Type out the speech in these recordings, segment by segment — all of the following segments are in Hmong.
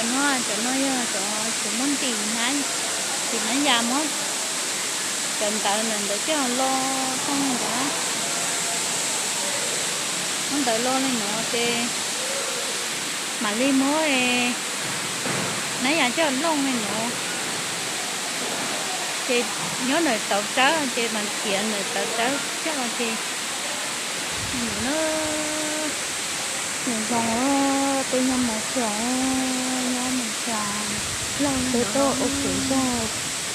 No, cov no yog cov tsis muab ntim, ntim hnab yas, muab cov ntawv ntawd coj los lo tag ntawd, muab ntawv lo li no ces mam li muab hnab yas coj los looj li no. Ces nyob ntawm tauv tsawb ces mam khiav ntawm tauv tsawb coj los ces, no, nyob zoo, peb nyob Moos Xyoos, nyob Moos Xyoos, peb tuaj ua kev zog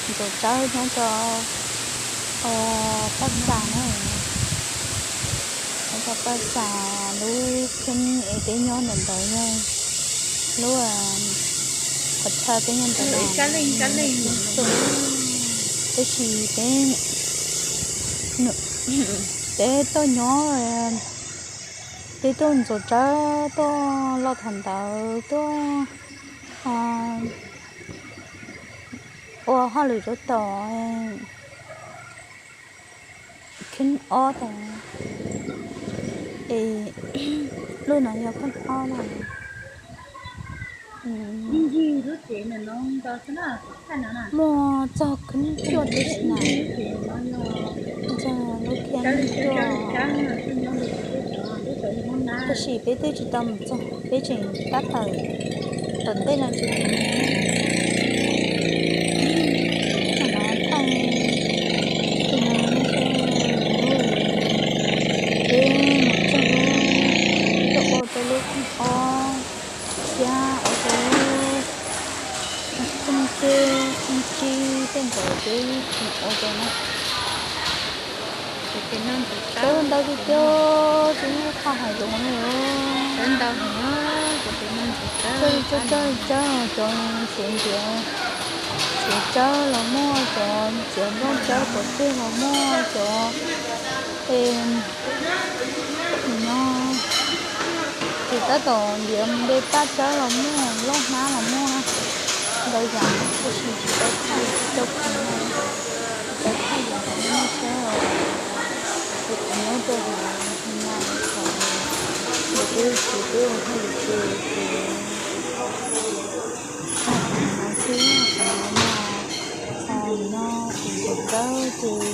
ntxuav tsawb nyob rau Paj Xas na, nyob rau Paj Xas lub kheeb es peb nyob ntawm ntawd yog lub, qhov chaw peb nyob ntawd, tab sis peb, peb tuaj nyob, peb tuaj ntxuav tsawb tuaj loj thaum ntawd tuaj ua hauj lwm rau tom kheeb ob tas, es lub no yog kheeb ob na. Muaj txog kheeb cuaj tib si na, txog lub kheeb cuaj. Tab sis peb twb tsis tau mus txog, peb tseem tab tawm tom ntej no tsis tau mus. Thaum no thaij tus no, peb mus txog lub, tuaj ua rau lub kheeb ob thiab ua rau lub kheeb peb, kheeb tsib tej ntawd peb tseem ua rau na. Tsawb ntau tiag tiag, tsis muaj qhov hav zoov li. Tsawb ntau heev, tsawb tsawb tsawb, cov txiav ntiav, txiav tsawb los muaj, cov txiav nplooj tsawb pov tseg los muaj, cov, es, no, ces tab tom ntiav npe paj tsawb los muaj, lauj hnab los muaj na. Ntau yam tab sis tsis tau thaij, tsis tau khoom, tsis tau thaij yam ntawd muaj thiab. Ces kuv nyob rau hauv no, ces peb, ces peb ua hauj lwm ces, ces thaij qhov no xwb, qhov no mas, no kuv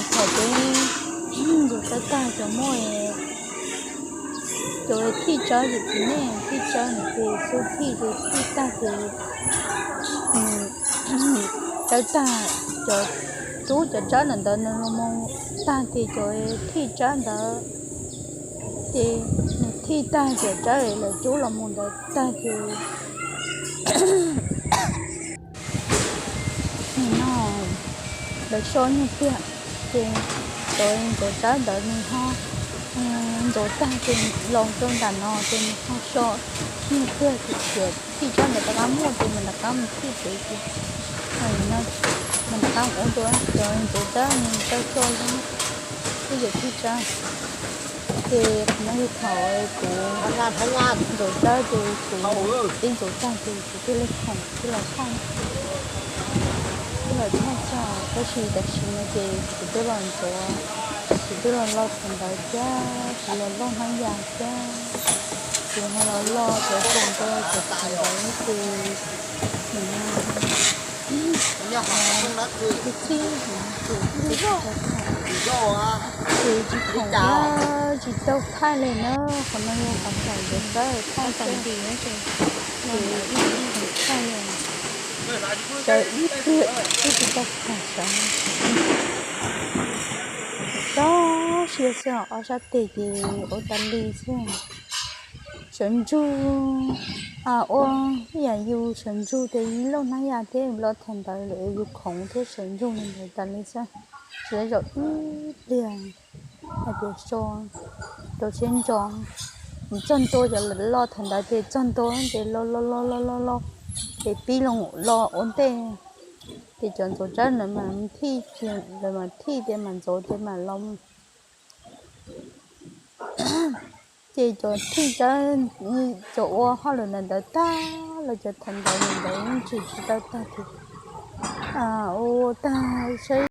ntxuav tsawb ces nws thaum peb ntxuav tsawb tag cov muaj cov thij tsawb ces txiv neej thij tsawb no ces xub thij ces thij tag ces tsawb tag, cov rub cov tsawb ntawm ntawd nws los mus tag ces cov thij tsawb ntawd ces nws thij tag cov tsawb lawv rub los mus ntawd tag ces no lawv so nyuag pliag ces cov ntxuav tsawb ntawd nws ho ntxuav tag ces los rau nram no ces nws ho so nyuag pliag ces cov thij tsawb ntawd rov qab muaj ces nws rov qab mus thij pem ces no, nws rov qab mus ua dua cov ntxuav tsawb nws tau so zog twb yog thij tsawb. Ces qhov no yog thaum kuv ntxuav tsawb ces kuv, peb ntxuav tag ces kuv thiaj li khoom thiaj los thaij, thiaj los thaij txog, tab sis tam sim no ces kuv twb los ntxuav, kuv twb los lo thaum ntawd thiab, kuv los lo hnab yas thiab, kuv ho los lo cov khoom rau cov thaum ntawd ces nim no kuv txib kuv tsis tau khoom, ces tsis khoom thiab tsis tau thaij li na. Qhov no yog qhov thaum ntxuav tsawb thaij tag, ces tsis khoom thaij li, tsawb ib pliag twb tsis tau khoom sawv. Tsob siab xwb, ob sab tes ces ua tas li xwb. Sawv ntsug, ua ib yam yus sawv ntsug ces yus lauj hnab yas thiab yus lo thaum ntawd lawm yus khoom thiab sawv ntsug li ntawd tas li xwb. Tsis tau zaum ib pliag hais tias so rau siab ntso. Nws txog ntua cov lawv lo thaum ntawd ces txog ntua ces lo lo lo lo lo lo ces pib lo lo ua ntej, ces cov ntxuav tsawb lawv mam thij, lawv mam thij ces mam ntxuav ces mam lo. Ces cov thij tsawb, cov ua hauj lwm ntawd tag los cov thaum ntawd ntawd yeej tsis, tsis tau tag ces ua tag saib